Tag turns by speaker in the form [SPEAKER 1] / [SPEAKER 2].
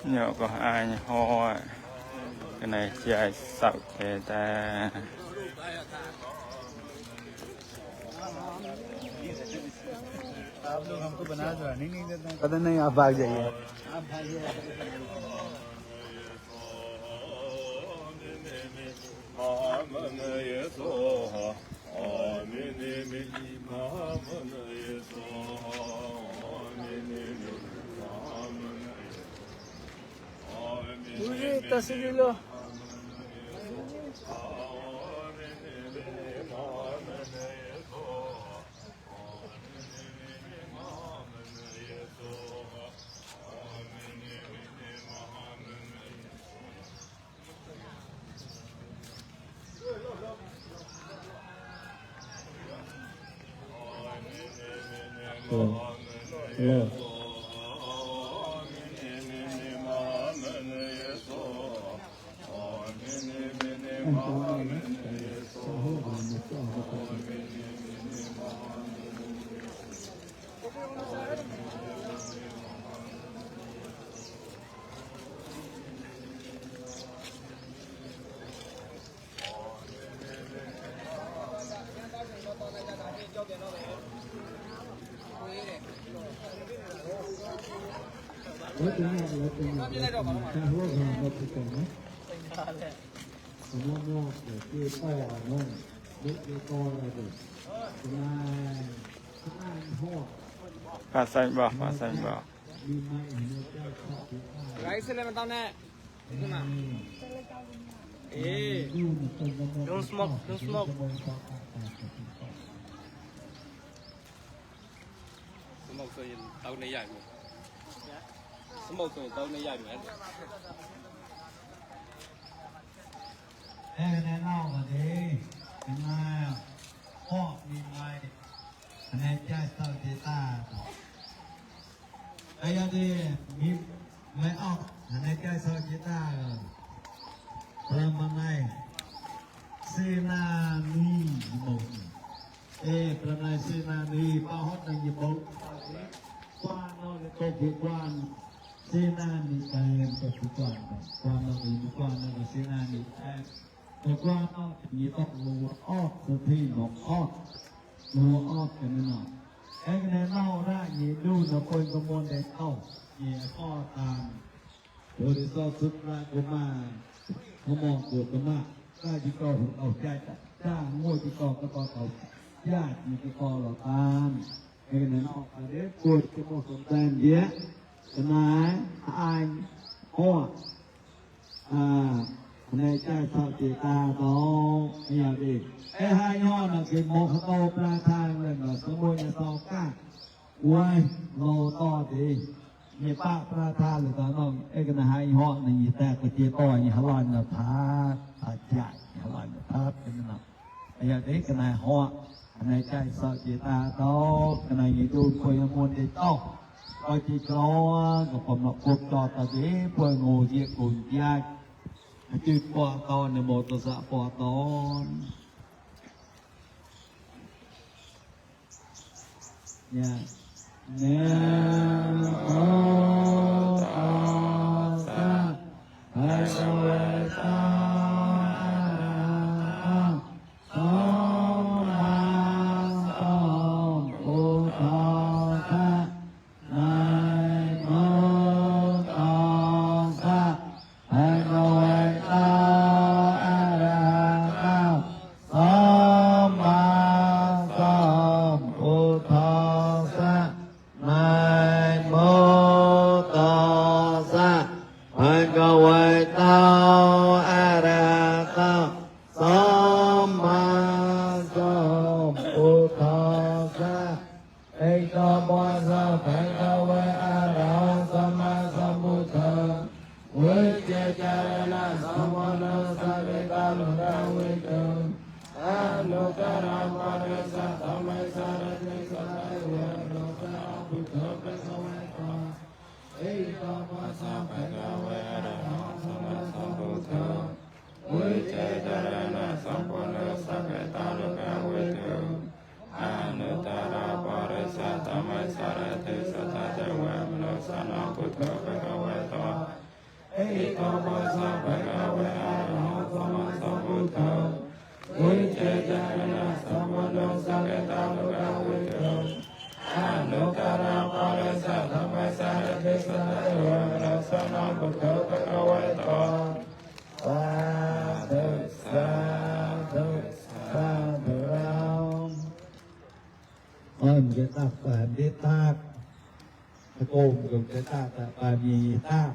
[SPEAKER 1] nhờ có ai ho cái này chạy sợ người ta
[SPEAKER 2] आप लोग हमको बना जो नहीं देते हैं पता नहीं आप भाग जाइए आप भागिए मुझे तस्वीर लो
[SPEAKER 1] phá xanh bỏ
[SPEAKER 3] gái xe lên tao nè nhưng mà don't smoke smoke rồi tao này dài smoke rồi tao này dài nữa
[SPEAKER 2] cái này nào mà đi cái này họ đi mai anh em trai sao thì ta bây giờ đi mi mấy ông anh em trai sao thì ta rồi mà này Sena ni một lần này Sena ni bao hót là gì bốn qua nó là cái gì quan Sena ni cái cái quan nó gì quan nó là Sena ni cái quan nó gì tóc lúa ót từ thi một ót lúa ót cái nó cái này nó ra gì đu nó coi cái môn để tao gì khó tàn rồi đi so sánh ra của mà không mong của cái mà ta chỉ có hụt đầu trai ta mua chỉ có cái con tàu giá chỉ cái con là tan cái này nó ở đấy cuột cái một số tiền gì á cái này ai hoa này trai sao chỉ ta đó bây giờ đi cái hai nhau là cái một tàu pra thang lên là số môi là tàu cá quay lô to thì như ba pra thang là tao nói cái này hai họ này như ta cái chia to như họ làm là thà chạy họ làm là thà cái nào bây giờ đấy cái này họ này trai sao chỉ ta đó cái này như tôi coi môn để to coi chỉ cho cái phần mặt cột to ta đấy coi ngồi gì cùng gia chứ qua to này một tờ dạ qua to nha nè hai đôi ta
[SPEAKER 1] อนุตตรปริสัทธมะสารติสัทธะเทวมนุสสานังพุทโธภควะโตเอโตปัสสะภะคะวะอะระหะสัมมาสัมพุทโธวิเจจายนะสัมมานุสังฆตาโลกาวิโตอนุตตรปริสัทธมะสารติสัทธะเทวมนุสสานังพุทโธภควะโตสาธุสาธุสาธุ
[SPEAKER 2] ơn cái ta phải đi ta ta cùng dùng cái ta ta phải vì ta